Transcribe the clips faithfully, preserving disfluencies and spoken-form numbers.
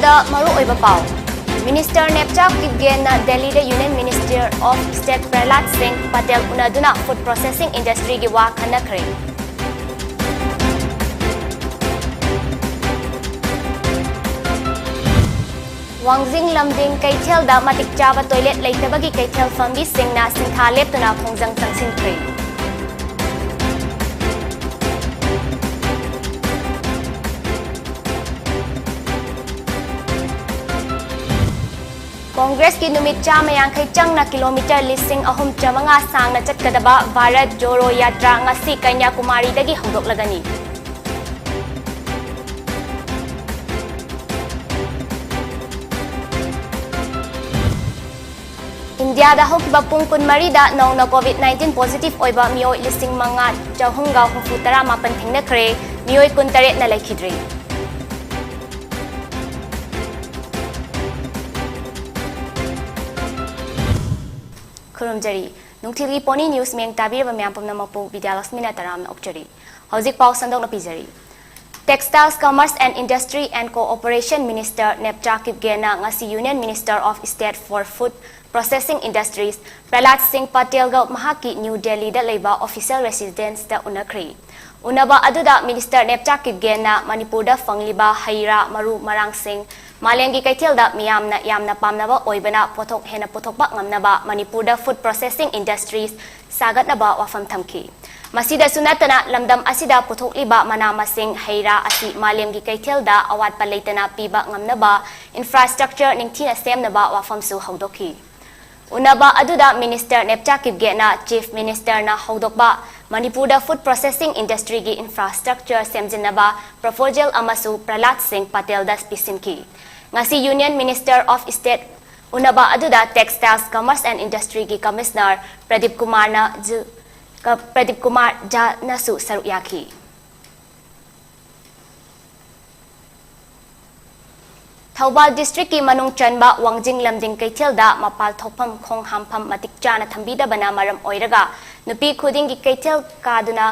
ꯗ ꯃꯔꯨꯑꯣꯏꯕ ꯄꯥꯎ꯫ ꯃꯤꯅꯤꯁꯇꯔ ꯅꯦꯞꯆꯥ ꯀꯤꯞꯒꯦꯟꯅ ꯗꯦꯜꯂꯤꯗ Union Minister of State ꯄ꯭ꯔꯍꯂꯥꯗ ꯁꯤꯡ ꯄꯇꯦꯜ ꯎꯅꯗꯨꯅ food processing industryꯒꯤ ꯋꯥ ꯈꯟꯅꯈ꯭ꯔꯦ꯫ ꯋꯥꯡꯖꯤꯡ ꯂꯝꯗꯤꯡ ꯀꯩꯊꯦꯜꯗ ꯃꯇꯤꯛ ꯆꯥꯕ toilet ꯂꯩꯇꯕꯒꯤ ꯀꯩꯊꯦꯜ ꯐꯝꯕꯤꯁꯤꯡꯅ ꯁꯤꯟꯊꯥ ꯂꯦꯞꯇꯨꯅ ꯈꯣꯡꯖꯪ ꯆꯪꯁꯤꯟꯈ꯭ꯔꯦ꯫ ꯀꯣꯡꯒ꯭ꯔꯦꯁꯀꯤ ꯅꯨꯃꯤꯠ ꯆꯥꯝꯃ ꯌꯥꯡꯈꯩ ꯆꯪꯅ kilometre ꯂꯤꯁꯤꯡ ꯑꯍꯨꯝ ꯆꯥꯃꯉꯥ ꯁꯥꯡꯅ ꯆꯠꯀꯗꯕ ꯚꯥꯔꯠ ꯖꯣꯔꯣ ꯌꯥꯇ꯭ꯔꯥ ꯉꯁꯤ ꯀꯟꯌꯥꯀꯨꯃꯥꯔꯤꯗꯒꯤ ꯍꯧꯗꯣꯛꯂꯒꯅꯤ꯫ ꯏꯟꯗꯤꯌꯥꯗ ꯍꯧꯈꯤꯕ ꯄꯨꯡ ꯀꯨꯟꯃꯔꯤꯗ ꯅꯧꯅ COVID nineteen positive ꯑꯣꯏꯕ ꯃꯤꯑꯣꯏ ꯂꯤꯁꯤꯡ ꯃꯉꯥ ꯆꯍꯨꯝꯒ ꯍꯨꯝꯐꯨ ꯇꯔꯥ ꯃꯥꯄꯟ ꯊꯦꯡꯅꯈ꯭ꯔꯦ, ꯃꯤꯑꯣꯏ ꯀꯨꯟꯇꯔꯦꯠꯅ ꯂꯩꯈꯤꯗ꯭ꯔꯤ꯫ ꯈꯨꯔꯨꯝꯖꯔꯤ꯫ ꯅꯨꯡꯊꯤꯜꯒꯤ Pony News ꯃꯤꯌꯦꯡ ꯇꯥꯕꯤꯔꯕ ꯃꯌꯥꯝ ꯄꯨꯝꯅꯃꯛꯄꯨ ꯕꯤꯗ꯭ꯌꯥꯂꯛꯁꯃꯤꯅ ꯇꯔꯥꯝꯅ ꯑꯣꯛꯆꯔꯤ꯫ ꯍꯧꯖꯤꯛ ꯄꯥꯎ ꯁꯟꯗꯣꯛꯅ ꯄꯤꯖꯔꯤ꯫ Textiles, Commerce and Industry and Cooperation Minister ꯅꯦꯞꯆꯥ ꯀꯤꯞꯒꯦꯟꯅ ꯉꯁꯤ Union Minister of State for Food Processing Industries ꯄ꯭ꯔꯍꯂꯥꯗ ꯁꯤꯡ ꯄꯇꯦꯜꯒ ꯃꯍꯥꯛꯀꯤ ꯅ꯭ꯌꯨ ꯗꯦꯜꯂꯤꯗ ꯂꯩꯕ official residenceꯇ ꯎꯅꯈ꯭ꯔꯤ꯫ ꯎꯅꯕ ꯑꯗꯨꯗ Minister ꯅꯦꯞꯆꯥ ꯀꯤꯞꯒꯦꯟꯅ ꯃꯅꯤꯄꯨꯔꯗ ꯐꯪꯂꯤꯕ ꯍꯩ ꯔꯥ, ꯃꯔꯨ ꯃꯔꯥꯡꯁꯤꯡ ꯃꯥꯂꯦꯝꯒꯤ ꯀꯩꯊꯦꯜꯗ ꯃꯤꯌꯥꯝꯅ ꯌꯥꯝꯅ ꯄꯥꯝꯅꯕ ꯑꯣꯏꯕꯅ ꯄꯣꯠꯊꯣꯛ ꯍꯦꯟꯅ ꯄꯨꯊꯣꯛꯄ ꯉꯝꯅꯕ ꯃꯅꯤꯄꯨꯔꯗ food processing industries ꯁꯥꯒꯠꯅꯕ ꯋꯥꯐꯝ ꯊꯝꯈꯤ꯫ ꯃꯁꯤꯗꯁꯨ ꯅꯠꯇꯅ ꯂꯝꯗꯝ ꯑꯁꯤꯗ ꯄꯨꯊꯣꯛꯂꯤꯕ ꯃꯅꯥ ꯃꯁꯤꯡ, ꯍꯩ ꯔꯥ ꯑꯁꯤ ꯃꯥꯂꯦꯝꯒꯤ ꯀꯩꯊꯦꯜꯗ ꯑꯋꯥꯠꯄ ꯂꯩꯇꯅ ꯄꯤꯕ ꯉꯝꯅꯕ infrastructure ꯅꯤꯡꯊꯤꯅ ꯁꯦꯝꯅꯕ ꯋꯥꯐꯝꯁꯨ ꯍꯧꯗꯣꯛꯈꯤ꯫ ꯎꯅꯕ ꯑꯗꯨꯗ Minister ꯅꯦꯞꯆꯥ ꯀꯤꯞꯒꯦꯟꯅ Chief Ministerꯅ ꯍꯧꯗꯣꯛꯄ ꯃꯅꯤꯄꯨꯔꯗ food processing industryꯒꯤ infrastructure ꯁꯦꯝꯖꯤꯟꯅꯕ proposal ꯑꯃꯁꯨ ꯄ꯭ꯔꯍꯂꯥꯗ ꯁꯤꯡ ꯄꯇꯦꯜꯗ ꯄꯤꯁꯤꯟꯈꯤ꯫ ꯉꯁꯤ Union Minister of State ꯎꯅꯕ ꯑꯗꯨꯗ Textiles, Commerce and Industryꯒꯤ Commissioner Pradeep ꯀꯨꯃꯥꯔꯅ ꯖꯨ-, ꯀ-, ꯄ꯭ꯔꯗꯤꯞ ꯀꯨꯃꯥꯔ ꯖꯥꯅꯁꯨ ꯁꯔꯨꯛ ꯌꯥꯈꯤ꯫ ꯊꯧꯕꯥꯜ districtꯀꯤ ꯃꯅꯨꯡ ꯆꯟꯕ ꯋꯥꯡꯖꯤꯡ ꯂꯝꯗꯤꯡ ꯀꯩꯊꯦꯜꯗ ꯃꯄꯥꯜ ꯊꯣꯛꯐꯝ, ꯈꯣꯡ ꯍꯥꯝꯐꯝ ꯃꯇꯤꯛ ꯆꯥꯅ ꯊꯝꯕꯤꯗꯕꯅ ꯃꯔꯝ ꯑꯣꯏꯔꯒ ꯅꯨꯄꯤ ꯈꯨꯗꯤꯡꯒꯤ ꯀꯩꯊꯦꯜ ꯀꯥꯗꯨꯅ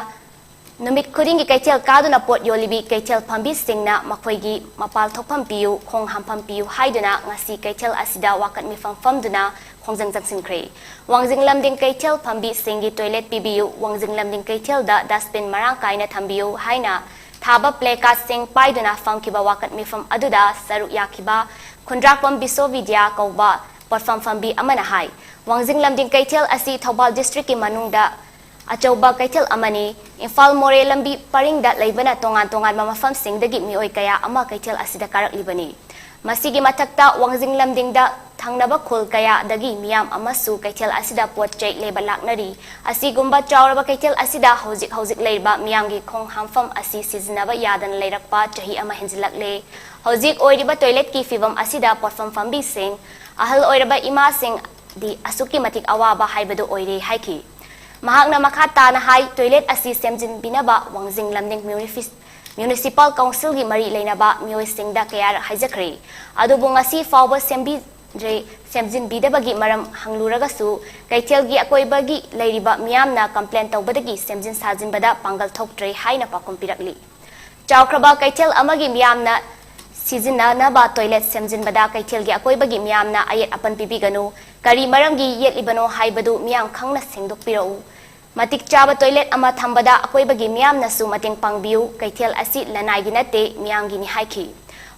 ꯅꯨꯃꯤꯠ ꯈꯨꯗꯤꯡꯒꯤ ꯀꯩꯊꯦꯜ ꯀꯥꯗꯨꯅ ꯄꯣꯠ ꯌꯣꯜꯂꯤꯕꯤ ꯀꯩꯊꯦꯜ ꯐꯝꯕꯤꯁꯤꯡꯅ ꯃꯈꯣꯏꯒꯤ ꯃꯄꯥꯜ ꯊꯣꯛꯐꯝ ꯄꯤꯌꯨ, ꯈꯣꯡ ꯍꯥꯝꯐꯝ ꯄꯤꯌꯨ ꯍꯥꯏꯗꯨꯅ ꯉꯁꯤ ꯀꯩꯊꯦꯜ ꯑꯁꯤꯗ ꯋꯥꯀꯠ ꯃꯤꯐꯝ ꯐꯝꯗꯨꯅ ꯈꯣꯡꯖꯪ ꯆꯪꯁꯤꯟꯈ꯭ꯔꯦ꯫ ꯋꯥꯡꯖꯤꯡ ꯂꯝꯗꯤꯡ ꯀꯩꯊꯦꯜ ꯐꯝꯕꯤꯁꯤꯡꯒꯤ ꯇꯣꯏꯂꯦꯠ ꯄꯤꯕꯤꯌꯨ, ꯋꯥꯡꯖꯤꯡ ꯂꯝꯗꯤꯡ ꯀꯩꯊꯦꯜꯗ ꯗꯁꯕꯤꯟ ꯃꯔꯥꯡ ꯀꯥꯏꯅ ꯊꯝꯕꯤꯌꯨ ꯍꯥꯏꯅ ꯊꯥꯕ ꯄ꯭ꯂꯦ ꯀꯥꯔꯗꯁꯤꯡ ꯄꯥꯏꯗꯨꯅ ꯐꯝꯈꯤꯕ ꯋꯥꯀꯠ ꯃꯤꯐꯝ ꯑꯗꯨꯗ ꯁꯔꯨꯛ ꯌꯥꯈꯤꯕ ꯈꯨꯟꯗ꯭ꯔꯥꯛꯄꯝ ꯕꯤꯁꯣꯕꯤꯗ꯭ꯌꯥ ꯀꯧꯕ ꯄꯣꯠꯐꯝ ꯐꯝꯕꯤ ꯑꯃꯅ ꯍꯥꯏ, ꯋꯥꯡꯖꯤꯡ ꯂꯝꯗꯤꯡ ꯀꯩꯊꯦꯜ ꯑꯁꯤ ꯊꯧꯕꯥꯜ ꯗꯤꯁꯇ꯭ꯔꯤꯛꯀꯤ ꯃꯅꯨꯡꯗ ꯑꯆꯧꯕ ꯀꯩꯊꯦꯜ ꯑꯃꯅꯤ꯫ ꯏꯝꯐꯥꯜ ꯃꯣꯔꯦ ꯂꯝꯕꯤ ꯄꯔꯤꯡꯗ ꯂꯩꯕꯅ ꯇꯣꯉꯥꯟ ꯇꯣꯉꯥꯟꯕ ꯃꯐꯝꯁꯤꯡꯗꯒꯤ ꯃꯤꯑꯣꯏ ꯀꯌꯥ ꯑꯃ ꯀꯩꯊꯦꯜ ꯑꯁꯤꯗ ꯀꯥꯔꯛꯂꯤꯕꯅꯤ꯫ ꯃꯁꯤꯒꯤ ꯃꯊꯛꯇ ꯋꯥꯡꯖꯤꯡ ꯂꯝꯗꯤꯡꯗ ꯊꯪꯅꯕ ꯈꯨꯜ ꯀꯌꯥꯗꯒꯤ ꯃꯤꯌꯥꯝ ꯑꯃꯁꯨ ꯀꯩꯊꯦꯜ ꯑꯁꯤꯗ ꯄꯣꯠ ꯆꯩ ꯂꯩꯕ ꯂꯥꯛꯅꯔꯤ꯫ ꯑꯁꯤꯒꯨꯝꯕ ꯆꯥꯎꯔꯕ ꯀꯩꯊꯦꯜ ꯑꯁꯤꯗ ꯍꯧꯖꯤꯛ ꯍꯧꯖꯤꯛ ꯂꯩꯔꯤꯕ ꯃꯤꯌꯥꯝꯒꯤ ꯈꯣꯡ ꯍꯥꯝꯐꯝ ꯑꯁꯤ ꯁꯤꯖꯤꯟꯅꯕ ꯌꯥꯗꯅ ꯂꯩꯔꯛꯄ ꯆꯍꯤ ꯑꯃ ꯍꯦꯟꯖꯤꯜꯂꯛꯂꯦ꯫ ꯍꯧꯖꯤꯛ ꯑꯣꯏꯔꯤꯕ ꯇꯣꯏꯂꯦꯠꯀꯤ ꯐꯤꯕꯝ ꯑꯁꯤꯗ ꯄꯣꯠꯐꯝ ꯐꯝꯕꯤꯁꯤꯡ, ꯑꯍꯜ ꯑꯣꯏꯔꯕ ꯏꯃꯥꯁꯤꯡꯗꯤ ꯑꯁꯨꯛꯀꯤ ꯃꯇꯤꯛ ꯑꯋꯥꯕ ꯍꯥꯏꯕꯗꯨ ꯑꯣꯏꯔꯦ ꯍꯥꯏꯈꯤ꯫ ꯃꯍꯥꯛꯅ ꯃꯈꯥ ꯇꯥꯅ ꯍꯥꯏ, ꯇꯣꯏꯂꯦꯠ ꯑꯁꯤ ꯁꯦꯝꯖꯤꯟꯕꯤꯅꯕ ꯋꯥꯡꯖꯤꯡ ꯂꯝꯗꯤꯡ ꯃ꯭ꯌꯨꯅꯤꯐꯤꯁ-, ꯃ꯭ꯌꯨꯅꯤꯁꯤꯄꯥꯜ ꯀꯥꯎꯟꯁꯤꯜꯒꯤ ꯃꯔꯤ ꯂꯩꯅꯕ ꯃꯤꯑꯣꯏꯁꯤꯡꯗ ꯀꯌꯥꯔꯛ ꯍꯥꯏꯖꯈ꯭ꯔꯦ꯫ ꯑꯗꯨꯕꯨ ꯉꯁꯤ ꯐꯥꯎꯕ ꯁꯦꯝꯕꯤꯗ꯭ꯔꯦ꯫ ꯁꯦꯝꯖꯤꯟꯕꯤꯗꯕꯒꯤ ꯃꯔꯝ ꯍꯪꯂꯨꯔꯒꯁꯨ ꯀꯩꯊꯦꯜꯒꯤ ꯑꯀꯣꯏꯕꯒꯤ ꯂꯩꯔꯤꯕ ꯃꯤꯌꯥꯝꯅ ꯀꯝꯄ꯭ꯂꯦꯟ ꯇꯧꯕꯗꯒꯤ ꯁꯦꯝꯖꯤꯟ ꯁꯥꯖꯤꯟꯕꯗ ꯄꯥꯡꯒꯜ ꯊꯣꯛꯇ꯭ꯔꯦ ꯍꯥꯏꯅ ꯄꯥꯎꯈꯨꯝ ꯄꯤꯔꯛꯂꯤ꯫ ꯆꯥꯎꯈ꯭ꯔꯕ ꯀꯩꯊꯦꯜ ꯑꯃꯒꯤ ꯃꯤꯌꯥꯝꯅ ꯁꯤꯖꯤꯟꯅꯅꯕ ꯇꯣꯏꯂꯦꯠ ꯁꯦꯝꯖꯤꯟꯕꯗ ꯀꯩꯊꯦꯜꯒꯤ ꯑꯀꯣꯏꯕꯒꯤ ꯃꯤꯌꯥꯝꯅ ꯑꯌꯦꯠ ꯑꯄꯟ ꯄꯤꯕꯤꯒꯅꯨ꯫ ꯀꯔꯤ ꯃꯔꯝꯒꯤ ꯌꯦꯠꯂꯤꯕꯅꯣ ꯍꯥꯏꯕꯗꯨ ꯃꯤꯌꯥꯝ ꯈꯪꯅ ꯁꯦꯡꯗꯣꯛꯄꯤꯔꯛꯎ꯫ ꯃꯇꯤꯛ ꯆꯥꯕ ꯇꯣꯏꯂꯦꯠ ꯑꯃ ꯊꯝꯕꯗ ꯑꯀꯣꯏꯕꯒꯤ ꯃꯤꯌꯥꯝꯅꯁꯨ ꯃꯇꯦꯡ ꯄꯥꯡꯕꯤꯌꯨ꯫ ꯀꯩꯊꯦꯜ ꯑꯁꯤ ꯂꯅꯥꯏꯒꯤ ꯅꯠꯇꯦ, ꯃꯤꯌꯥꯝꯒꯤꯅꯤ ꯍꯥꯏꯈꯤ꯫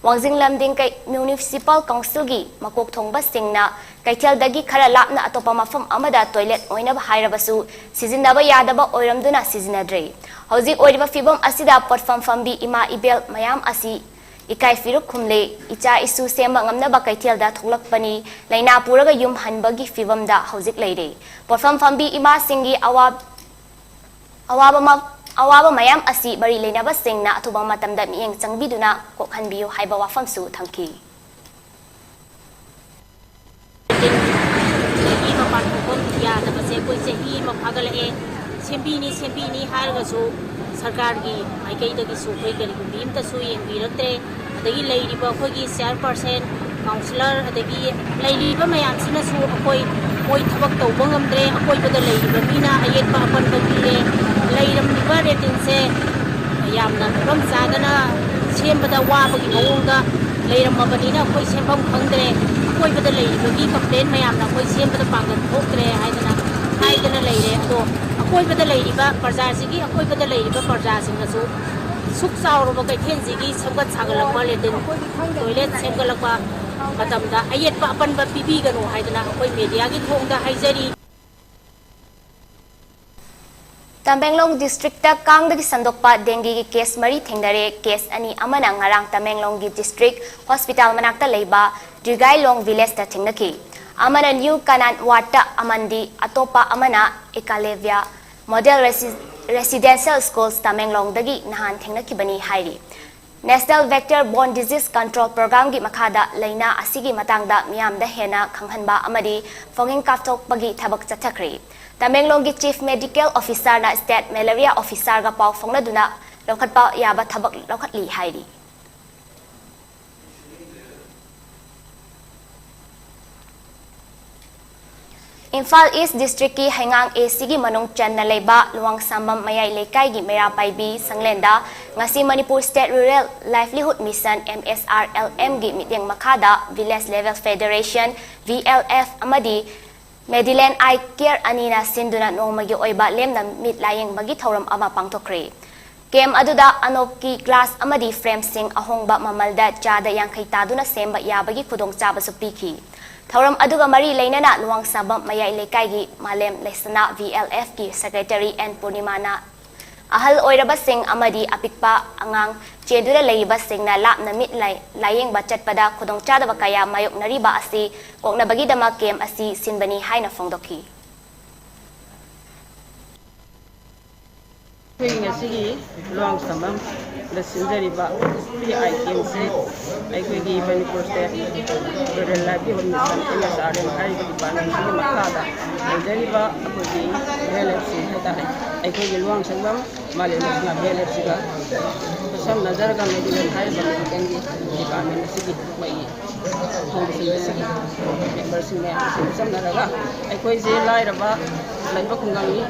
ꯋꯥꯡꯖꯤꯡ ꯂꯝꯗꯤꯡ ꯀꯩ-, ꯃ꯭ꯌꯨꯅꯤꯁꯤꯄꯥꯜ ꯀꯥꯎꯟꯁꯤꯜꯒꯤ ꯃꯀꯣꯛ ꯊꯣꯡꯕꯁꯤꯡꯅ ꯀꯩꯊꯦꯜꯗꯒꯤ ꯈꯔ ꯂꯥꯞꯅ ꯑꯇꯣꯞꯄ ꯃꯐꯝ ꯑꯃꯗ ꯇꯣꯏꯂꯦꯠ ꯑꯣꯏꯅꯕ ꯍꯥꯏꯔꯕꯁꯨ ꯁꯤꯖꯤꯟꯅꯕ ꯌꯥꯗꯕ ꯑꯣꯏꯔꯝꯗꯨꯅ ꯁꯤꯖꯤꯟꯅꯗ꯭ꯔꯦ꯫ ꯍꯧꯖꯤꯛ ꯑꯣꯏꯔꯤꯕ ꯐꯤꯕꯝ ꯑꯁꯤꯗ ꯄꯣꯠꯐꯝ ꯐꯝꯕꯤ ꯏꯃꯥ ꯏꯕꯦꯜ ꯃꯌꯥꯝ ꯑꯁꯤ ꯏꯀꯥꯏ ꯐꯤꯔꯨꯛ ꯈꯨꯝꯂꯦ꯫ ꯏꯆꯥ ꯏꯁꯨ ꯁꯦꯝꯕ ꯉꯝꯅꯕ ꯀꯩꯊꯦꯜꯗ ꯊꯣꯛꯂꯛꯄꯅꯤ꯫ ꯂꯥꯏꯅꯥ ꯄꯨꯔꯒ ꯌꯨꯝ ꯍꯟꯕꯒꯤ ꯐꯤꯕꯝꯗ ꯍꯧꯖꯤꯛ ꯂꯩꯔꯦ꯫ ꯄꯣꯠꯐꯝ ꯐꯝꯕꯤ ꯏꯃꯥꯁꯤꯡꯒꯤ ꯑꯋꯥ-, ꯑꯋꯥꯕ ꯃ-, ꯑꯋꯥꯕ ꯃꯌꯥꯝ ꯑꯁꯤ ꯃꯔꯤ ꯂꯩꯅꯕꯁꯤꯡꯅ ꯑꯊꯨꯕ ꯃꯇꯝꯗ ꯃꯤꯠꯌꯦꯡ ꯆꯪꯕꯤꯗꯨꯅ ꯀꯣꯛꯍꯟꯕꯤꯌꯨ ꯍꯥꯏꯕ ꯋꯥꯐꯝꯁꯨ ꯊꯝꯈꯤ꯫ ꯑꯗꯒꯤ ꯃꯄꯥꯟ ꯊꯣꯛꯐꯝ ꯌꯥꯗꯕꯁꯦ ꯑꯩꯈꯣꯏ ꯆꯍꯤ ꯑꯃ ꯐꯥꯒꯠꯂꯛꯑꯦ꯫ ꯁꯦꯝꯕꯤꯅꯤ, ꯁꯦꯝꯕꯤꯅꯤ ꯍꯥꯏꯔꯒꯁꯨ ꯁꯔꯀꯥꯔꯒꯤ ꯃꯥꯏꯀꯩꯗꯒꯤꯁꯨ ꯑꯩꯈꯣꯏ ꯀꯔꯤꯒꯨꯝꯕꯤ ꯑꯝꯇꯁꯨ ꯌꯦꯡꯕꯤꯔꯛꯇ꯭ꯔꯦ꯫ ꯑꯗꯒꯤ ꯂꯩꯔꯤꯕ ꯑꯩꯈꯣꯏꯒꯤ ꯆꯤꯌꯔꯄꯔꯁꯟ, ꯀꯥꯎꯟꯁꯤꯂꯔ, ꯑꯗꯒꯤ ꯂꯩꯔꯤꯕ ꯃꯌꯥꯝꯁꯤꯅꯁꯨ ꯑꯩꯈꯣꯏ, ꯃꯣꯏ ꯊꯕꯛ ꯇꯧꯕ ꯉꯝꯗ꯭ꯔꯦ꯫ ꯑꯀꯣꯏꯕꯗ ꯂꯩꯔꯤꯕ ꯃꯤꯅ ꯑꯌꯦꯠꯄ ꯑꯄꯟꯕ ꯄꯤꯔꯦ꯫ ꯂꯩꯔꯝꯂꯤꯕ ꯁꯤꯡꯁꯦ ꯌꯥꯝꯅ ꯐꯤꯕꯝ ꯆꯥꯗꯅ ꯁꯦꯝꯕꯗ ꯋꯥꯕꯒꯤ ꯃꯑꯣꯡꯗ ꯂꯩꯔꯝꯃꯕꯅꯤꯅ ꯑꯩꯈꯣꯏ ꯁꯦꯝꯐꯝ ꯈꯪꯗ꯭ꯔꯦ꯫ ꯑꯀꯣꯏꯕꯗ ꯂꯩꯔꯤꯕꯒꯤ ꯀꯝꯄ꯭ꯂꯦꯟ ꯃꯌꯥꯝꯅ ꯑꯩꯈꯣꯏ ꯁꯦꯝꯕꯗ ꯄꯥꯡꯒꯜ ꯊꯣꯛꯇ꯭ꯔꯦ ꯍꯥꯏꯗꯅ ꯍꯥꯏꯗꯅ ꯂꯩꯔꯦ꯫ ꯑꯗꯣ ꯑꯀꯣꯏꯕꯗ ꯂꯩꯔꯤꯕ ꯄ꯭ꯔꯖꯥꯁꯤꯒꯤ ꯑꯀꯣꯏꯕꯗ ꯂꯩꯔꯤꯕ ꯄ꯭ꯔꯖꯥꯁꯤꯡꯅꯁꯨ ꯁꯨꯛ ꯆꯥꯎꯔꯕ ꯀꯩꯊꯦꯜꯁꯤꯒꯤ ꯁꯦꯝꯒꯠ ꯁꯥꯒꯠꯂꯛꯄ ꯂꯦꯇ꯭ꯔꯤꯟ ꯇꯣꯏꯂꯦꯠ ꯁꯦꯝꯒꯠꯂꯛꯄ ꯃꯇꯝꯗ ꯑꯌꯦꯠꯄ ꯑꯄꯟꯕ ꯄꯤꯕꯤꯒꯅꯨ ꯍꯥꯏꯗꯅ ꯑꯩꯈꯣꯏ ꯃꯦꯗꯤꯌꯥꯒꯤ ꯊꯣꯡꯗ ꯍꯥꯏꯖꯔꯤ꯫ ꯇꯃꯦꯡꯂꯣꯡ ꯗꯤꯁꯇ꯭ꯔꯤꯛꯇ ꯀꯥꯡꯗꯒꯤ ꯁꯟꯗꯣꯛꯄ ꯗꯦꯡꯒꯤꯒꯤ ꯀꯦꯁ ꯃꯔꯤ ꯊꯦꯡꯅꯔꯦ꯫ ꯀꯦꯁ ꯑꯅꯤ ꯑꯃꯅ ꯉꯔꯥꯡ ꯇꯃꯦꯡꯂꯣꯡꯒꯤ ꯗꯤꯁꯇ꯭ꯔꯤꯛ ꯍꯣꯁꯄꯤꯇꯥꯜ ꯃꯅꯥꯛꯇ ꯂꯩꯕ ꯗ꯭ꯔꯤꯒꯥꯏꯂꯣꯡ ꯚꯤꯂꯦꯖꯇ ꯊꯦꯡꯅꯈꯤ꯫ ꯑꯃꯅ ꯅ꯭ꯌꯨ ꯀꯅꯥꯟ ꯋꯥꯔꯗꯇ ꯑꯃꯟꯗꯤ ꯑꯇꯣꯞꯄ ꯑꯃꯅ ꯑꯦꯀꯥꯂꯦꯚ꯭ꯌꯥ ꯃꯣꯗꯦꯜ ꯔꯦꯁꯤ-, ꯔꯦꯁꯤꯗꯦꯟꯁꯤꯌꯦꯜ ꯁ꯭ꯀꯨꯜꯁ ꯇꯃꯦꯡꯂꯣꯡꯗꯒꯤ ꯅꯍꯥꯟ ꯊꯦꯡꯅꯈꯤꯕꯅꯤ ꯍꯥꯏꯔꯤ꯫ National Vector Borne Disease Control Programꯒꯤ ꯃꯈꯥꯗ ꯂꯩꯅꯥ ꯑꯁꯤꯒꯤ ꯃꯇꯥꯡꯗ ꯃꯤꯌꯥꯝꯗ ꯍꯦꯟꯅ ꯈꯪꯍꯟꯕ ꯑꯃꯗꯤ ꯐꯣꯡꯉꯤꯡ ꯀꯥꯞꯊꯣꯛꯄꯒꯤ ꯊꯕꯛ ꯆꯠꯊꯈ꯭ꯔꯤ꯫ ꯇꯃꯦꯡꯂꯣꯡꯒꯤ Chief Medical Officerꯅ State Malaria Officerꯒ ꯄꯥꯎ ꯐꯥꯎꯅꯗꯨꯅ ꯂꯧꯈꯠꯄ ꯌꯥꯕ ꯊꯕꯛ ꯂꯧꯈꯠꯂꯤ ꯍꯥꯏꯔꯤ꯫ ꯏꯝꯐꯥꯜ ꯏꯁ ꯗꯤꯁꯇ꯭ꯔꯤꯛꯀꯤ ꯍꯩꯉꯥꯡ ꯑꯦ ꯁꯤꯒꯤ ꯃꯅꯨꯡ ꯆꯟꯅ ꯂꯩꯕ ꯂꯨꯋꯥꯡꯁꯥꯝꯕꯝ ꯃꯌꯥꯏ ꯂꯩꯀꯥꯏꯒꯤ ꯃꯩꯔꯥ ꯄꯥꯏꯕꯤ ꯁꯪꯂꯦꯟꯗ ꯉꯁꯤ Manipur state rural livelihood mission, M S R L ꯑꯦꯝꯒꯤ ꯃꯤꯠꯌꯦꯡ ꯃꯈꯥꯗ Village Level Federation, V L F, ꯑꯃꯗꯤ Medillion Eye Care ꯑꯅꯤꯅ ꯁꯤꯟꯗꯨꯅ ꯅꯣꯡꯃꯒꯤ ꯑꯣꯏꯕ ꯂꯦꯝꯅ ꯃꯤꯠ ꯂꯥꯌꯦꯡꯕꯒꯤ ꯊꯧꯔꯝ ꯑꯃ ꯄꯥꯡꯊꯣꯛꯈ꯭ꯔꯦ꯫ ꯀꯦꯝꯞ ꯑꯗꯨꯗ ꯑꯅꯣꯛꯀꯤ ꯒ꯭ꯂꯥꯁ ꯑꯃꯗꯤ ꯐ꯭ꯔꯦꯝꯁꯤꯡ ꯑꯍꯣꯡꯕ ꯃꯃꯜꯗ ꯆꯥꯗ ꯌꯥꯡꯈꯩ ꯇꯥꯗꯨꯅ ꯁꯦꯝꯕ ꯌꯥꯕꯒꯤ ꯈꯨꯗꯣꯡꯆꯥꯕꯁꯨ ꯄꯤꯈꯤ꯫ ꯊꯧꯔꯝ ꯑꯗꯨꯒ ꯃꯔꯤ ꯂꯩꯅꯅ ꯂꯨꯋꯥꯡꯁꯥꯕꯝ ꯃꯌꯥꯏ ꯂꯩꯀꯥꯏꯒꯤ ꯃꯥꯂꯦꯝ ꯂꯩꯁꯅꯥ ꯚꯤ ꯑꯦꯜ ꯑꯦꯐꯀꯤ ꯁꯦꯀ꯭ꯔꯦꯇꯔꯤ ꯑꯦꯟ ꯄꯨꯔꯅꯤꯃꯥꯅ ꯑꯍꯜ ꯑꯣꯏꯔꯕꯁꯤꯡ ꯑꯃꯗꯤ ꯑꯄꯤꯛꯄ ꯑꯉꯥꯡ ꯆꯦꯟꯗꯨꯅ ꯂꯩꯔꯤꯕꯁꯤꯡꯅ ꯂꯥꯞꯅ ꯃꯤꯠ ꯂꯥꯏ-, ꯂꯥꯌꯦꯡꯕ ꯆꯠꯄꯗ ꯈꯨꯗꯣꯡꯆꯥꯗꯕ ꯀꯌꯥ ꯃꯥꯌꯣꯛꯅꯔꯤꯕ ꯑꯁꯤ ꯀꯣꯛꯅꯕꯒꯤꯗꯃꯛ ꯀꯦꯝꯞ ꯑꯁꯤ ꯁꯤꯟꯕꯅꯤ ꯍꯥꯏꯅ ꯐꯣꯡꯗꯣꯛꯈꯤ꯫ ꯑꯩꯈꯣꯏ ꯉꯁꯤꯒꯤ ꯂꯨꯋꯥꯡꯁꯥꯕꯝꯗ ꯁꯤꯟꯖꯔꯤꯕ ꯐ꯭ꯔꯤ ꯑꯥꯏ ꯀꯦꯝꯞꯁꯦ ꯑꯩꯈꯣꯏꯒꯤ Manipur state rural livelihood mission, M S R M ꯍꯥꯏꯔꯤꯕ ꯗꯤꯄꯥꯔꯠꯃꯦꯟꯁꯤꯒꯤ ꯃꯈꯥꯗ ꯂꯩꯖꯔꯤꯕ ꯑꯩꯈꯣꯏꯒꯤ ꯚꯤ ꯑꯦꯜ ꯑꯦꯐꯁꯤꯡ ꯍꯥꯏꯇꯥꯔꯦ, ꯑꯩꯈꯣꯏꯒꯤ ꯂꯨꯋꯥꯡꯁꯥꯕꯝ ꯃꯥꯂꯦꯝ ꯂꯩꯁꯅꯥ ꯚꯤ ꯑꯦꯜ ꯑꯦꯐꯁꯤꯒ ꯈꯨꯠꯁꯝꯅꯖꯔꯒ ꯃꯦꯗꯤꯀꯦꯜ ꯍꯥꯏꯔꯤꯕ ꯃꯦꯗꯤꯀꯦꯜꯒꯤ ꯗꯤꯄꯥꯔꯠꯃꯦꯟ ꯑꯁꯤꯒꯤ ꯃꯣꯏꯒꯤ ꯐꯥꯎꯟꯗꯦꯁꯟ ꯑꯁꯤꯒꯤ ꯃꯦꯝꯕꯔꯁꯤꯡ ꯃꯌꯥꯝ ꯑꯁꯤ ꯈꯨꯠꯁꯝꯅꯔꯒ ꯑꯩꯈꯣꯏꯁꯦ ꯂꯥꯏꯔꯕ ꯂꯩꯕ ꯈꯨꯡꯒꯪꯒꯤ,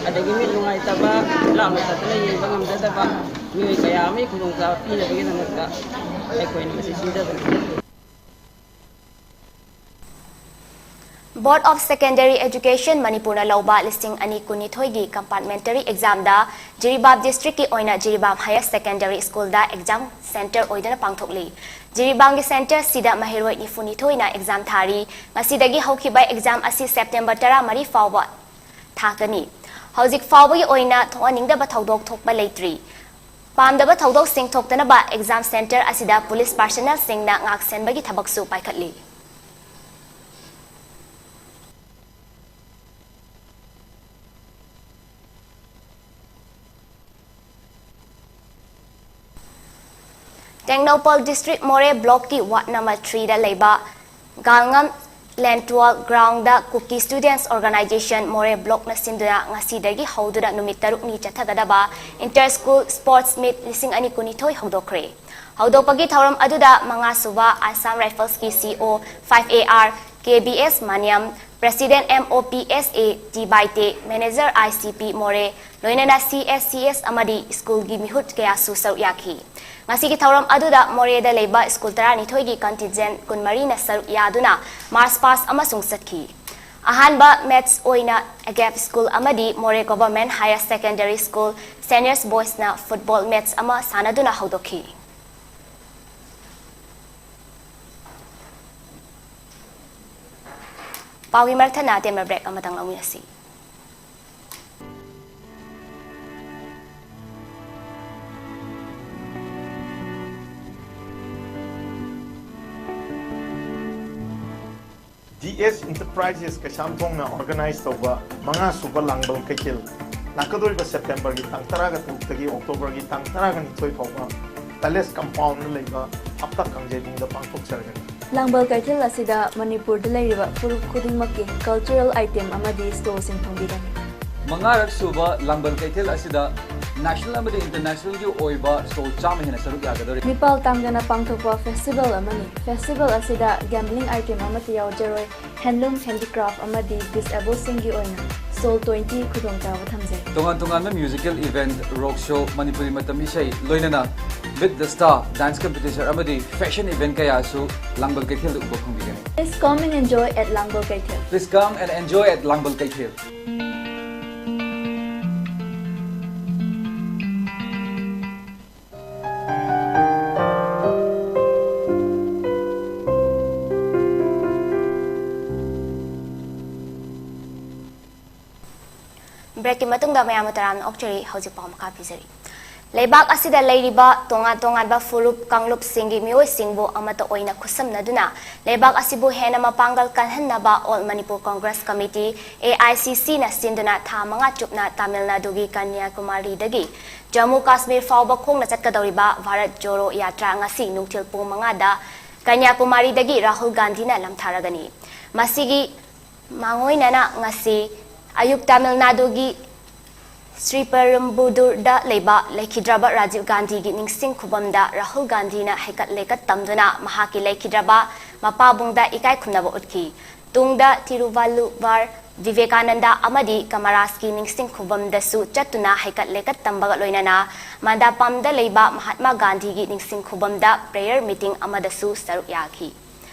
ꯑꯗꯒꯤ ꯃꯤꯠ ꯅꯨꯡꯉꯥꯏꯇꯕ, ꯂꯥꯞꯅ ꯆꯠꯇꯨꯅ ꯌꯦꯡꯕ ꯉꯝꯖꯗꯕ ꯃꯤꯑꯣꯏ ꯀꯌꯥ ꯑꯃꯒꯤ ꯈꯨꯗꯣꯡꯆꯥꯕ ꯄꯤꯅꯕꯒꯤꯗꯃꯛꯇ ꯑꯩꯈꯣꯏꯅ ꯃꯁꯤ ꯁꯤꯟꯖꯕꯅꯤ꯫ Board of Secondary Education ꯃꯅꯤꯄꯨꯔꯅ ꯂꯧꯕ ꯂꯤꯁꯤꯡ ꯑꯅꯤ ꯀꯨꯟꯅꯤꯊꯣꯏꯒꯤ compartmentary examꯗ ꯖꯤꯔꯤꯕꯥꯝ districtꯀꯤ ꯑꯣꯏꯅ Jiribam Higher Secondary Schoolꯗ exam center ꯑꯣꯏꯗꯨꯅ ꯄꯥꯡꯊꯣꯛꯂꯤ꯫ ꯖꯤꯔꯤꯕꯥꯝꯒꯤ centreꯁꯤꯗ ꯃꯍꯩꯔꯣꯏ ꯅꯤꯐꯨꯅꯤꯊꯣꯏꯅ exam ꯊꯥꯔꯤ꯫ ꯉꯁꯤꯗꯒꯤ ꯍꯧꯈꯤꯕ exam ꯑꯁꯤ September ꯇꯔꯥꯃꯔꯤ ꯐꯥꯎꯕ ꯊꯥꯒꯅꯤ꯫ ꯍꯧꯖꯤꯛ ꯐꯥꯎꯕꯒꯤ ꯑꯣꯏꯅ ꯊꯣꯛꯍꯟꯅꯤꯡꯗꯕ ꯊꯧꯗꯣꯛ ꯊꯣꯛꯄ ꯂꯩꯇ꯭ꯔꯤ꯫ ꯄꯥꯝꯗꯕ ꯊꯧꯗꯣꯛꯁꯤꯡ ꯊꯣꯛꯇꯅꯕ exam center ꯑꯁꯤꯗ police personnelꯁꯤꯡꯅ ꯉꯥꯛꯁꯦꯟꯕꯒꯤ ꯊꯕꯛꯁꯨ ꯄꯥꯏꯈꯠꯂꯤ꯫ ꯇꯦꯡꯅꯧꯄꯜ district ꯃꯣꯔꯦ blockꯀꯤ ward number threeꯗ ꯂꯩꯕ ꯒꯥꯜꯉꯝ Lentwal groundꯗ Kuki Students Organisation ꯃꯣꯔꯦ blockꯅ ꯁꯤꯟꯗꯨꯅ ꯉꯁꯤꯗꯒꯤ ꯍꯧꯗꯨꯅ ꯅꯨꯃꯤꯠ ꯇꯔꯨꯛꯅꯤ ꯆꯠꯊꯒꯗꯕ inter school sports meet ꯂꯤꯁꯤꯡ ꯑꯅꯤ ꯀꯨꯟꯅꯤꯊꯣꯏ ꯍꯧꯗꯣꯛꯈ꯭ꯔꯦ꯫ ꯍꯧꯗꯣꯛꯄꯒꯤ ꯊꯧꯔꯝ ꯑꯗꯨꯗ ꯃꯉꯥꯁꯨꯕ Assam Riflesꯀꯤ C E O five A R K B S Maniam, President M O P S A T Baite, Manager I C P ꯃꯣꯔꯦ, ꯂꯣꯏꯅꯅ C S C S ꯑꯃꯗꯤ schoolꯒꯤ ꯃꯤꯍꯨꯠ ꯀꯌꯥꯁꯨ ꯁꯔꯨꯛ ꯌꯥꯈꯤ꯫ ꯉꯁꯤꯒꯤ ꯊꯧꯔꯝ ꯑꯗꯨꯗ ꯃꯣꯔꯦꯗ ꯂꯩꯕ school ꯇꯔꯥꯅꯤꯊꯣꯏꯒꯤ contingent ꯀꯨꯟꯃꯔꯤꯅ ꯁꯔꯨꯛ ꯌꯥꯗꯨꯅ march past ꯑꯃꯁꯨꯡ ꯆꯠꯈꯤ꯫ ꯑꯍꯥꯟꯕ match ꯑꯣꯏꯅ Agap School ꯑꯃꯗꯤ ꯃꯣꯔꯦ Government Higher Secondary School Seniors Boysꯅ football match ꯑꯃ ꯁꯥꯟꯅꯗꯨꯅ ꯍꯧꯗꯣꯛꯈꯤ꯫ ꯄꯥꯎꯒꯤ ꯃꯔꯛ ꯊꯠꯅ ꯑꯇꯦꯟꯕ break ꯑꯃꯇꯪ ꯂꯧꯃꯤꯟꯅꯁꯤ꯫ D S Enterprises ꯀꯩꯁꯥꯝꯊꯣꯡꯅ organize ꯇꯧꯕ ꯃꯉꯥꯁꯨꯕ ꯂꯥꯡꯕꯜ ꯀꯩꯊꯦꯜ ꯂꯥꯛꯀꯗꯧꯔꯤꯕ Septemberꯒꯤ ꯇꯥꯡ ꯇꯔꯥꯒ ꯇꯔꯨꯛꯇꯒꯤ Octoberꯒꯤ ꯇꯥꯡ ꯇꯔꯥꯒ ꯅꯤꯊꯣꯏ ꯐꯥꯎꯕ Palace Compoundꯗ ꯂꯩꯕ ꯍꯞꯇꯥ ꯀꯥꯡꯖꯩꯕꯨꯡꯗ ꯄꯥꯡꯊꯣꯛꯆꯔꯒꯅꯤ꯫ ꯂꯥꯡꯕꯜ ꯀꯩꯊꯦꯜ ꯑꯁꯤꯗ ꯃꯅꯤꯄꯨꯔꯗ ꯂꯩꯔꯤꯕ ꯐꯨꯔꯨꯞ ꯈꯨꯗꯤꯡꯃꯛꯀꯤ cultural item ꯑꯃꯗꯤ stallꯁꯤꯡ ꯐꯪꯕꯤꯒꯅꯤ꯫ ꯃꯉꯥꯔꯛ ꯁꯨꯕ ꯂꯥꯡꯕꯜ ꯀꯩꯊꯦꯜ ꯑꯁꯤꯗ national ꯑꯃꯗꯤ internationalꯒꯤ ꯑꯣꯏꯕ stall ꯆꯥꯝꯃ ꯍꯦꯟꯅ ꯁꯔꯨꯛ ꯌꯥꯒꯗꯧꯔꯤ꯫ ꯃꯤꯄꯥꯜ ꯇꯥꯡꯗꯅ ꯄꯥꯡꯊꯣꯛꯄ festival ꯑꯃꯅꯤ꯫ Festival ꯑꯁꯤꯗ gambling item ꯑꯃꯠꯇ ꯌꯥꯎꯖꯔꯣꯏ꯫ Handloom, handicraft ꯑꯃꯗꯤ disabledꯁꯤꯡꯒꯤ ꯑꯣꯏꯅ Soul twenty ꯈꯨꯗꯣꯡꯆꯥꯕ ꯊꯝꯖꯩ꯫ ꯇꯣꯉꯥꯟ ꯇꯣꯉꯥꯟꯕ musical event, rock show, Manipuri ꯃꯇꯝ ꯏꯁꯩ, ꯂꯣꯏꯅꯅ Meet the Star, dance competition ꯑꯃꯗꯤ fashion event ꯀꯌꯥꯁꯨ ꯂꯥꯡꯕꯜ ꯀꯩꯊꯦꯜꯗ ꯎꯕ ꯐꯪꯕꯤꯒꯅꯤ꯫ Please come and enjoy at ꯂꯥꯡꯕꯜ ꯀꯩꯊꯦꯜ꯫ Please come and enjoy at ꯂꯥꯡꯕꯜ ꯀꯩꯊꯦꯜ꯫ Breakꯀꯤ ꯃꯇꯨꯡꯗ ꯃꯌꯥꯝꯕꯨ ꯇꯔꯥꯝꯅ ꯑꯣꯛꯆꯔꯤ꯫ ꯍꯧꯖꯤꯛ ꯄꯥꯎ ꯃꯈꯥ ꯄꯤꯖꯔꯤ꯫ ꯂꯩꯕꯥꯛ ꯑꯁꯤꯗ ꯂꯩꯔꯤꯕ ꯇꯣꯉꯥꯟ ꯇꯣꯉꯥꯟꯕ ꯐꯨꯔꯨꯞ ꯀꯥꯡꯂꯨꯞꯁꯤꯡꯒꯤ ꯃꯤꯑꯣꯏꯁꯤꯡꯕꯨ ꯑꯃꯠꯇ ꯑꯣꯏꯅ ꯈꯨꯠꯁꯝꯅꯗꯨꯅ ꯂꯩꯕꯥꯛ ꯑꯁꯤꯕꯨ ꯍꯦꯟꯅ ꯃꯄꯥꯡꯒꯜ ꯀꯜꯍꯟꯅꯕ All Manipur Congress Committee, A I C C, ꯅ ꯁꯤꯟꯗꯨꯅ ꯊꯥ ꯃꯉꯥ ꯆꯨꯞꯅ ꯇꯥꯃꯤꯜ ꯅꯥꯗꯨꯒꯤ ꯀꯟꯌꯥꯀꯨꯃꯥꯔꯤꯗꯒꯤ ꯖꯝꯃꯨ ꯀꯥꯁꯃꯤꯔ ꯐꯥꯎꯕ ꯈꯣꯡꯅ ꯆꯠꯀꯗꯧꯔꯤꯕ ꯚꯥꯔꯠ ꯖꯣꯔꯣ ꯌꯥꯇ꯭ꯔꯥ ꯉꯁꯤ ꯅꯨꯡꯊꯤꯜ ꯄꯨꯡ ꯃꯉꯥꯗ ꯀꯟꯌꯥꯀꯨꯃꯥꯔꯤꯗꯒꯤ ꯔꯥꯍꯨꯜ ꯒꯥꯟꯙꯤꯅ ꯂꯝꯊꯥꯔꯒꯅꯤ꯫ ꯃꯁꯤꯒꯤ ꯃꯥꯡꯑꯣꯏꯅꯅ ꯉꯁꯤ ꯑꯌꯨꯛ ꯇꯥꯃꯤꯜ ꯅꯥꯗꯨꯒꯤ ꯁ꯭ꯔꯤꯄꯦꯔꯨꯝꯕꯨꯗꯨꯔꯗ ꯂꯩꯕ ꯂꯩꯈꯤꯗ꯭ꯔꯕ ꯔꯥꯖꯤꯕ ꯒꯥꯟꯙꯤꯒꯤ ꯅꯤꯡꯁꯤꯡ ꯈꯨꯕꯝꯗ ꯔꯥꯍꯨꯜ ꯒꯥꯟꯙꯤꯅ ꯍꯩꯀꯠ ꯂꯩꯀꯠ ꯇꯝꯗꯨꯅ ꯃꯍꯥꯛꯀꯤ ꯂꯩꯈꯤꯗ꯭ꯔꯕ ꯃꯄꯥꯕꯨꯡꯗ ꯏꯀꯥꯏ ꯈꯨꯝꯅꯕ ꯎꯠꯈꯤ꯫ ꯇꯨꯡꯗ ꯊꯤꯔꯨꯚꯜꯂꯨꯚꯔ ꯚꯤꯚꯦꯀꯥꯅꯟꯗ ꯑꯃꯗꯤ ꯀꯃꯔꯥꯖꯀꯤ ꯅꯤꯡꯁꯤꯡ ꯈꯨꯕꯝꯗꯁꯨ ꯆꯠꯇꯨꯅ ꯍꯩꯀꯠ ꯂꯩꯀꯠ ꯇꯝꯕꯒ ꯂꯣꯏꯅꯅ ꯃꯟꯗꯥꯄꯝꯗ ꯂꯩꯕ ꯃꯍꯥꯠꯃꯥ ꯒꯥꯟꯙꯤꯒꯤ ꯅꯤꯡꯁꯤꯡ ꯈꯨꯕꯝꯗ prayer meeting ꯑꯃꯗꯁꯨ ꯁꯔꯨꯛ ꯌꯥꯈꯤ꯫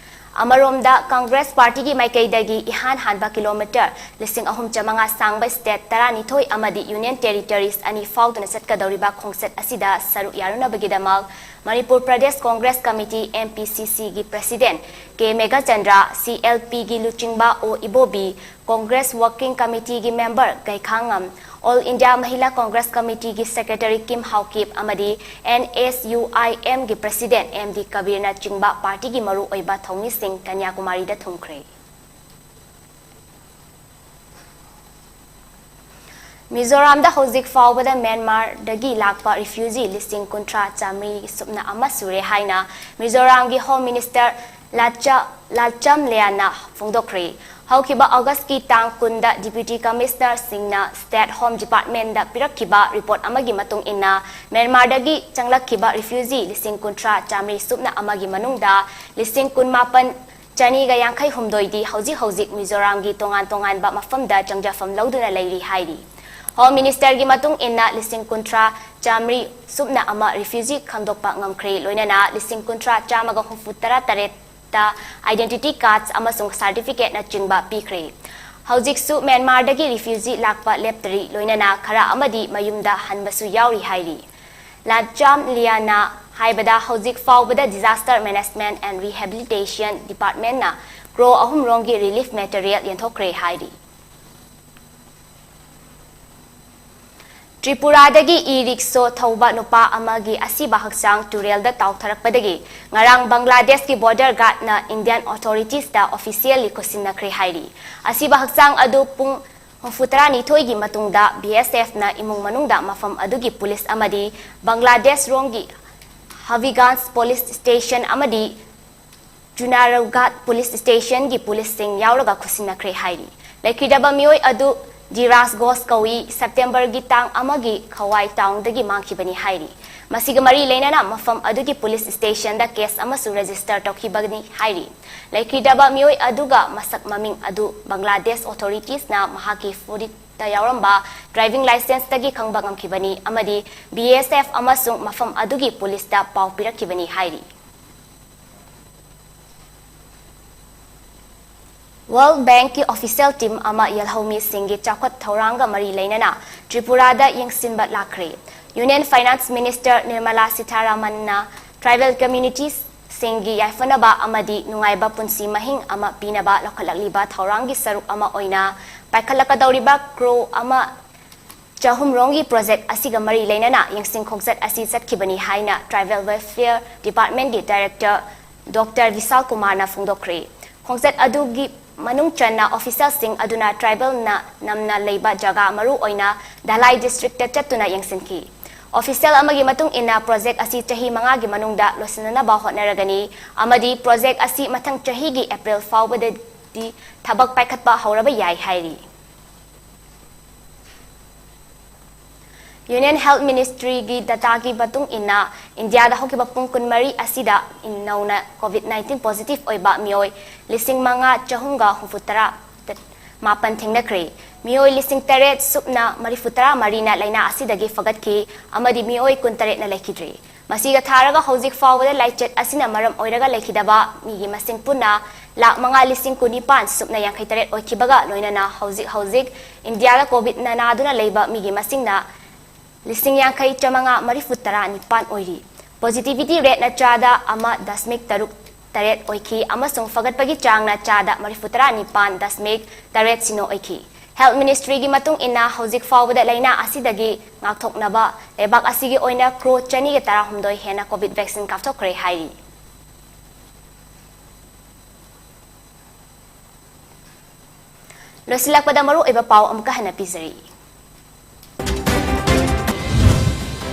ꯑꯃꯔꯣꯝꯗ ꯀꯪꯒ꯭ꯔꯦꯁ ꯄꯥꯔꯇꯤꯒꯤ ꯃꯥꯏꯀꯩꯗꯒꯤ ꯏꯍꯥꯟ ꯍꯥꯟꯕ ꯀꯤꯂꯣꯃꯤꯇꯔ ꯂꯤꯁꯤꯡ ꯑꯍꯨꯝ ꯆꯥꯃꯉꯥ ꯁꯥꯡꯕ state ꯇꯔꯥꯅꯤꯊꯣꯏ ꯑꯃꯗꯤ Union Territories ꯑꯅꯤ ꯐꯥꯎꯗꯨꯅ ꯆꯠꯀꯗꯧꯔꯤꯕ ꯈꯣꯡꯆꯠ ꯑꯁꯤꯗ ꯁꯔꯨꯛ ꯌꯥꯔꯨꯅꯕꯒꯤꯗꯃꯛ Manipur Pradesh congress committee, M P C C, ꯒꯤ president K Meghachandra, C L P ꯒꯤ ꯂꯨꯆꯤꯡꯕ ꯑꯣ ꯏꯕꯣꯕꯤ, ꯀꯣꯡꯒ꯭ꯔꯦꯁ working committee ꯒꯤ member ꯒꯩꯈꯥꯉꯝ, All India Mahila Congress Committee ꯒꯤ secretary ꯀꯤꯝ ꯍꯥꯎꯀꯤꯞ ꯑꯃꯗꯤ N S U I M ꯒꯤ president M D ꯀꯕꯤꯔꯅꯆꯤꯡꯕ ꯄꯥꯔꯇꯤꯒꯤ ꯃꯔꯨꯑꯣꯏꯕ ꯊꯧꯃꯤꯁꯤꯡ ꯀꯟꯌꯥꯀꯨꯃꯥꯔꯤꯗ ꯊꯨꯡꯈ꯭ꯔꯦ꯫ ꯃꯤꯖꯣꯔꯥꯝꯗ ꯍꯧꯖꯤꯛ ꯐꯥꯎꯕꯗ ꯃ꯭ꯌꯥꯟꯃꯥꯔꯗꯒꯤ ꯂꯥꯛꯄ refugee ꯂꯤꯁꯤꯡ ꯀꯨꯟꯊ꯭ꯔꯥ ꯆꯥꯃꯔꯤ ꯁꯨꯞꯅ ꯑꯃ ꯁꯨꯔꯦ ꯍꯥꯏꯅ ꯃꯤꯖꯣꯔꯥꯝꯒꯤ Home Minister ꯂꯥꯆ-, ꯂꯥꯆꯝ ꯂꯤꯌꯥꯟꯅ ꯐꯣꯡꯗꯣꯛꯈ꯭ꯔꯦ꯫ ꯍꯧꯈꯤꯕ ꯑꯣꯒꯁꯀꯤ ꯇꯥꯡ ꯀꯨꯟꯗ Deputy Commissioner ꯁꯤꯡꯅ State Home Department ꯗ ꯄꯤꯔꯛꯈꯤꯕ report ꯑꯃꯒꯤ ꯃꯇꯨꯡ ꯏꯟꯅ, ꯃ꯭ꯌꯥꯟꯃꯥꯔꯗꯒꯤ ꯆꯪꯂꯛꯈꯤꯕ refugee ꯂꯤꯁꯤꯡ ꯀꯨꯟꯊ꯭ꯔꯥ ꯆꯥꯃꯔꯤ ꯁꯨꯞꯅ ꯑꯃꯒꯤ ꯃꯅꯨꯡꯗ ꯂꯤꯁꯤꯡ ꯀꯨꯟꯃꯥꯄꯟ ꯆꯅꯤꯒ ꯌꯥꯡꯈꯩ ꯍꯨꯝꯗꯣꯏꯗꯤ ꯍꯧꯖꯤꯛ ꯍꯧꯖꯤꯛ ꯃꯤꯖꯣꯔꯥꯝꯒꯤ ꯇꯣꯉꯥꯟ ꯇꯣꯉꯥꯟꯕ ꯃꯐꯝꯗ ꯆꯪꯖꯐꯝ ꯂꯧꯗꯨꯅ ꯂꯩꯔꯤ ꯍꯥꯏꯔꯤ꯫ Home Minister ꯒꯤ ꯃꯇꯨꯡ ꯏꯟꯅ ꯂꯤꯁꯤꯡ ꯀꯨꯟꯊ꯭ꯔꯥ ꯆꯥꯃꯔꯤ ꯁꯨꯞꯅ ꯑꯃ refugee ꯈꯪꯗꯣꯛꯄ ꯉꯝꯈ꯭ꯔꯦ, ꯂꯣꯏꯅꯅ ꯂꯤꯁꯤꯡ ꯀꯨꯟꯊ꯭ꯔꯥ ꯆꯥꯝꯃꯒ ꯍꯨꯝꯐꯨ ꯇꯔꯥ ꯇꯔꯦꯠꯇ identity cards ꯑꯃꯁꯨꯡ certificate ꯅꯆꯤꯡꯕ ꯄꯤꯈ꯭ꯔꯦ꯫ ꯍꯧꯖꯤꯛꯁꯨ ꯃ꯭ꯌꯥꯟꯃꯥꯔꯗꯒꯤ refugee ꯂꯥꯛꯄ ꯂꯦꯞꯇꯔꯤ, ꯂꯣꯏꯅꯅ ꯈꯔ ꯑꯃꯗꯤ ꯃꯌꯨꯝꯗ ꯍꯟꯕꯁꯨ ꯌꯥꯎꯔꯤ ꯍꯥꯏꯔꯤ꯫ ꯂꯥꯟꯆꯥꯝ ꯂꯤꯌꯥꯅ ꯍꯥꯏꯕꯗ, ꯍꯧꯖꯤꯛ ꯐꯥꯎꯕꯗ Disaster Management and Rehabilitation Department ꯅ ꯀ꯭ꯔꯣ ꯑꯍꯨꯝ ꯔꯣꯝꯒꯤ relief material ꯌꯦꯟꯊꯣꯛꯈ꯭ꯔꯦ ꯍꯥꯏꯔꯤ꯫ ꯇ꯭ꯔꯤꯄꯨꯔꯥꯗꯒꯤ e-rickshaw ꯊꯧꯕ ꯅꯨꯄꯥ ꯑꯃꯒꯤ ꯑꯁꯤꯕ ꯍꯛꯆꯥꯡ ꯇꯨꯔꯦꯜꯗ ꯇꯥꯎꯊꯔꯛꯄꯗꯒꯤ ꯉꯔꯥꯡ ꯕꯪꯒ꯭ꯂꯥꯗꯦꯁꯀꯤ border guard ꯅ Indian authorities ꯇ officially ꯈꯨꯠꯁꯤꯟꯅꯈ꯭ꯔꯦ ꯍꯥꯏꯔꯤ꯫ ꯑꯁꯤꯕ ꯍꯛꯆꯥꯡ ꯑꯗꯨ ꯄꯨꯡ ꯍꯨꯝꯐꯨ ꯇꯔꯥꯅꯤꯊꯣꯏꯒꯤ ꯃꯇꯨꯡꯗ B S F ꯅ ꯏꯃꯨꯡ ꯃꯅꯨꯡꯗ ꯃꯐꯝ ꯑꯗꯨꯒꯤ ꯄꯨꯂꯤꯁ ꯑꯃꯗꯤ ꯕꯪꯒ꯭ꯂꯥꯗꯦꯁ ꯔꯣꯝꯒꯤ ꯍꯕꯤꯒꯥꯟꯖ police station ꯑꯃꯗꯤ ꯆꯨꯅꯥꯔꯧꯒꯥꯠ police station ꯒꯤ ꯄꯨꯂꯤꯁꯁꯤꯡ ꯌꯥꯎꯔꯒ ꯈꯨꯠꯁꯤꯟꯅꯈ꯭ꯔꯦ ꯍꯥꯏꯔꯤ꯫ ꯂꯩꯈꯤꯗꯕ ꯃꯤꯑꯣꯏ ꯑꯗꯨ ꯙꯤꯔꯥꯖ ꯘꯣꯁ ꯀꯧꯏ, September ꯒꯤ ꯇꯥꯡ ꯑꯃꯒꯤ ꯈꯋꯥꯏ town ꯗꯒꯤ ꯃꯥꯡꯈꯤꯕꯅꯤ ꯍꯥꯏꯔꯤ꯫ ꯃꯁꯤꯒ ꯃꯔꯤ ꯂꯩꯅꯅ ꯃꯐꯝ ꯑꯗꯨꯒꯤ police station ꯗ case ꯑꯃꯁꯨ register ꯇꯧꯈꯤꯕꯅꯤ ꯍꯥꯏꯔꯤ꯫ ꯂꯩꯈꯤꯗꯕ ꯃꯤꯑꯣꯏ ꯑꯗꯨꯒ ꯃꯁꯛ ꯃꯃꯤꯡ ꯑꯗꯨ ꯕꯪꯒ꯭ꯂꯥꯗꯦꯁ authorities ꯅ ꯃꯍꯥꯛꯀꯤ ꯐꯨꯔꯤꯠꯇ ꯌꯥꯎꯔꯝꯕ driving licence ꯇꯒꯤ ꯈꯪꯕ ꯉꯝꯈꯤꯕꯅꯤ ꯑꯃꯗꯤ B S F ꯑꯃꯁꯨꯡ ꯃꯐꯝ ꯑꯗꯨꯒꯤ ꯄꯨꯂꯤꯁꯇ ꯄꯥꯎ ꯄꯤꯔꯛꯈꯤꯕꯅꯤ ꯍꯥꯏꯔꯤ꯫ World Bank ꯀꯤ official team ꯑꯃ ꯌꯦꯜꯍꯧꯃꯤꯁꯤꯡꯒꯤ ꯆꯥꯎꯈꯠ ꯊꯧꯔꯥꯡꯒ ꯃꯔꯤ ꯂꯩꯅꯅ ꯇ꯭ꯔꯤꯄꯨꯔꯥꯗ ꯌꯦꯡꯁꯤꯟꯕ ꯂꯥꯛꯈ꯭ꯔꯦ꯫ Union Finance Minister Nirmala ꯁꯤꯊꯥꯔꯥꯃꯟꯅ tribal communities ꯁꯤꯡꯒꯤ ꯌꯥꯏꯐꯅꯕ ꯑꯃꯗꯤ ꯅꯨꯡꯉꯥꯏꯕ ꯄꯨꯟꯁꯤ ꯃꯍꯤꯡ ꯑꯃ ꯄꯤꯅꯕ ꯂꯧꯈꯠꯂꯛꯂꯤꯕ ꯊꯧꯔꯥꯡꯒꯤ ꯁꯔꯨꯛ ꯑꯃ ꯑꯣꯏꯅ ꯄꯥꯏꯈꯠꯂꯛꯀꯗꯧꯔꯤꯕ ꯀ꯭ꯔꯣ ꯑꯃ ꯆꯍꯨꯝ ꯔꯣꯝꯒꯤ project ꯑꯁꯤꯒ ꯃꯔꯤ ꯂꯩꯅꯅ ꯌꯦꯡꯁꯤꯟ ꯈꯣꯡꯆꯠ ꯑꯁꯤ ꯆꯠꯈꯤꯕꯅꯤ ꯍꯥꯏꯅ Tribal Welfare Department ꯀꯤ Director Doctor ꯕꯤꯁꯥꯜ ꯀꯨꯃꯥꯔꯅ ꯐꯣꯡꯗꯣꯛꯈ꯭ꯔꯦ꯫ ꯈꯣꯡꯆꯠ ꯑꯗꯨꯒꯤ ꯃꯅꯨꯡ ꯆꯟꯅ official ꯁꯤꯡ ꯑꯗꯨꯅ tribal ꯅ ꯅꯝꯅ ꯂꯩꯕ ꯖꯒꯥ, ꯃꯔꯨ ꯑꯣꯏꯅ ꯙꯂꯥꯏ district ꯇ ꯆꯠꯇꯨꯅ ꯌꯦꯡꯁꯤꯟꯈꯤ꯫ Official ꯑꯃꯒꯤ ꯃꯇꯨꯡ ꯏꯟꯅ, project ꯑꯁꯤ ꯆꯍꯤ ꯃꯉꯥꯒꯤ ꯃꯅꯨꯡꯗ ꯂꯣꯏꯁꯤꯟꯅꯅꯕ ꯍꯣꯠꯅꯔꯒꯅꯤ ꯑꯃꯗꯤ project ꯑꯁꯤ ꯃꯊꯪ ꯆꯍꯤꯒꯤ April ꯐꯥꯎꯕꯗꯗꯤ ꯊꯕꯛ ꯄꯥꯏꯈꯠꯄ ꯍꯧꯔꯕ ꯌꯥꯏ ꯍꯥꯏꯔꯤ꯫ Union Health Ministry-ꯒꯤ data-ꯒꯤ ꯃꯇꯨꯡ ꯏꯟꯅ, ꯏꯟꯗꯤꯌꯥꯗ ꯍꯧꯈꯤꯕ ꯄꯨꯡ ꯀꯨꯟꯃꯔꯤ ꯑꯁꯤꯗ ꯅꯧꯅ COVID nineteen positive ꯑꯣꯏꯕ ꯃꯤꯑꯣꯏ ꯂꯤꯁꯤꯡ ꯃꯉꯥ ꯆꯍꯨꯝꯒ ꯍꯨꯝꯐꯨ ꯇꯔꯥ ꯃꯥꯄꯟ ꯊꯦꯡꯅꯈ꯭ꯔꯦ꯫ ꯃꯤꯑꯣꯏ ꯂꯤꯁꯤꯡ ꯇꯔꯦꯠ ꯁꯨꯞꯅ ꯃꯔꯤꯐꯨ ꯇꯔꯥ ꯃꯔꯤꯅ ꯂꯥꯏꯅꯥ ꯑꯁꯤꯗꯒꯤ ꯐꯒꯠꯈꯤ ꯑꯃꯗꯤ ꯃꯤꯑꯣꯏ ꯀꯨꯟꯇꯔꯦꯠꯅ ꯂꯩꯈꯤꯗ꯭ꯔꯤ꯫ ꯃꯁꯤꯒ ꯊꯥꯔꯒ ꯍꯧꯖꯤꯛ ꯐꯥꯎꯕꯗ ꯂꯥꯏꯆꯠ ꯑꯁꯤꯅ ꯃꯔꯝ ꯑꯣꯏꯔꯒ ꯂꯩꯈꯤꯗꯕ ꯃꯤꯒꯤ ꯃꯁꯤꯡ ꯄꯨꯟꯅ ꯂꯥꯈ ꯃꯉꯥ ꯂꯤꯁꯤꯡ ꯀꯨꯟꯅꯤꯄꯥꯟ ꯁꯨꯞꯅ ꯌꯥꯡꯈꯩ ꯇꯔꯦꯠ ꯑꯣꯏꯈꯤꯕꯒ ꯂꯣꯏꯅꯅ ꯍꯧꯖꯤꯛ ꯍꯧꯖꯤꯛ ꯏꯟꯗꯤꯌꯥꯗ COVID-ꯅ ꯅꯥꯗꯨꯅ ꯂꯩꯕ ꯃꯤꯒꯤ ꯃꯁꯤꯡꯅ ꯂꯤꯁꯤꯡ ꯌꯥꯡꯈꯩ ꯆꯥꯃꯉꯥ ꯃꯔꯤꯐꯨ ꯇꯔꯥ ꯅꯤꯄꯥꯟ ꯑꯣꯏꯔꯤ꯫ Positivity rate-ꯅ ꯆꯥꯗ ꯑꯃ ꯗꯁꯃꯤꯛ ꯇꯔꯨꯛ ꯇꯔꯦꯠ ꯑꯣꯏꯈꯤ ꯑꯃꯁꯨꯡ ꯐꯒꯠꯄꯒꯤ ꯆꯥꯡꯅ ꯆꯥꯗ ꯃꯔꯤꯐꯨ ꯇꯔꯥ ꯅꯤꯄꯥꯟ ꯗꯁꯃꯤꯛ ꯇꯔꯦꯠ ꯁꯤꯅꯣ ꯑꯣꯏꯈꯤ꯫ Health Ministry-ꯒꯤ ꯃꯇꯨꯡ ꯏꯟꯅ ꯍꯧꯖꯤꯛ ꯐꯥꯎꯕꯗ ꯂꯥꯏꯅꯥ ꯑꯁꯤꯗꯒꯤ ꯉꯥꯛꯊꯣꯛꯅꯕ ꯂꯩꯕꯥꯛ ꯑꯁꯤꯒꯤ ꯑꯣꯏꯅ ꯀ꯭ꯔꯣꯔ ꯆꯅꯤꯒ ꯇꯔꯥꯍꯨꯝꯗꯣꯏ ꯍꯦꯟꯅ COVID vaccine ꯀꯥꯞꯊꯣꯛꯈ꯭ꯔꯦ ꯍꯥꯏꯔꯤ꯫ ꯂꯣꯏꯁꯤꯜꯂꯛꯄꯗ ꯃꯔꯨꯑꯣꯏꯕ ꯄꯥꯎ ꯑꯃꯨꯛꯀ ꯍꯟꯅ ꯄꯤꯖꯔꯤ꯫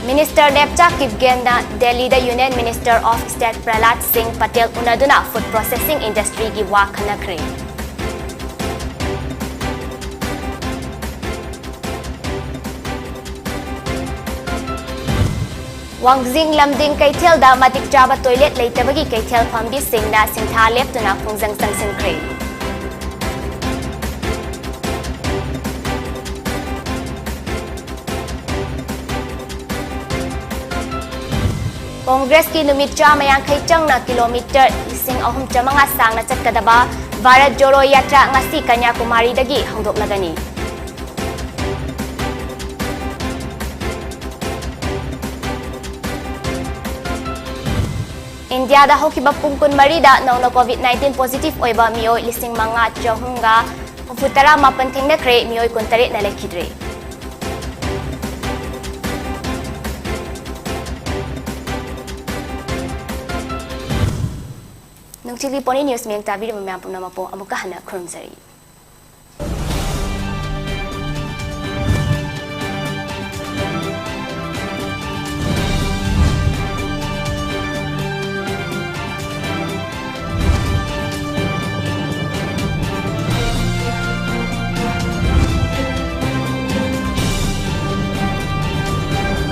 Minister ꯅꯦꯞꯆꯥ ꯀꯤꯞꯒꯦꯟꯅ ꯗꯦꯜꯂꯤꯗ Union Minister of State ꯄ꯭ꯔꯍꯂꯥꯗ ꯁꯤꯡ ꯄꯇꯦꯜ ꯎꯅꯗꯨꯅ food processing industry-ꯒꯤ ꯋꯥ ꯈꯟꯅꯈ꯭ꯔꯦ꯫ ꯋꯥꯡꯖꯤꯡ ꯂꯝꯗꯤꯡ ꯀꯩꯊꯦꯜꯗ ꯃꯇꯤꯛ ꯆꯥꯕ toilet ꯂꯩꯇꯕꯒꯤ ꯀꯩꯊꯦꯜ ꯐꯝꯕꯤꯁꯤꯡꯅ ꯁꯤꯟꯊꯥ ꯂꯦꯞꯇꯨꯅ ꯈꯣꯡꯖꯪ ꯆꯪꯁꯤꯟꯈ꯭ꯔꯦ꯫ ꯀꯣꯡꯒ꯭ꯔꯦꯁꯀꯤ ꯅꯨꯃꯤꯠ ꯆꯥꯝꯃ ꯌꯥꯡꯈꯩ ꯆꯪꯅ ꯀꯤꯂꯣꯃꯤꯇꯔ ꯂꯤꯁꯤꯡ ꯑꯍꯨꯝ ꯆꯥꯃꯉꯥ ꯁꯥꯡꯅ ꯆꯠꯀꯗꯕ ꯚꯥꯔꯠ ꯖꯣꯔꯣ ꯌꯥꯇ꯭ꯔꯥ ꯉꯁꯤ ꯀꯟꯌꯥꯀꯨꯃꯥꯔꯤꯗꯒꯤ ꯍꯧꯗꯣꯛꯂꯒꯅꯤ꯫ ꯏꯟꯗꯤꯌꯥꯗ ꯍꯧꯈꯤꯕ ꯄꯨꯡ ꯀꯨꯟꯃꯔꯤꯗ ꯅꯧꯅ COVID nineteen positive ꯑꯣꯏꯕ ꯃꯤꯑꯣꯏ ꯂꯤꯁꯤꯡ ꯃꯉꯥ ꯆꯍꯨꯝꯒ ꯍꯨꯝꯐꯨ ꯇꯔꯥ ꯃꯥꯄꯟ ꯊꯦꯡꯅꯈ꯭ꯔꯦ, ꯃꯤꯑꯣꯏ ꯀꯨꯟꯇꯔꯦꯠꯅ ꯂꯩꯈꯤꯗ꯭ꯔꯦ꯫ ꯅꯨꯡꯊꯤꯜꯒꯤ Pony News ꯃꯤꯠꯌꯦꯡ ꯇꯥꯕꯤꯔꯤꯕ ꯃꯌꯥꯝ ꯄꯨꯝꯅꯃꯛꯄꯨ ꯑꯃꯨꯛꯀ ꯍꯟꯅ ꯈꯨꯔꯨꯝꯖꯔꯤ꯫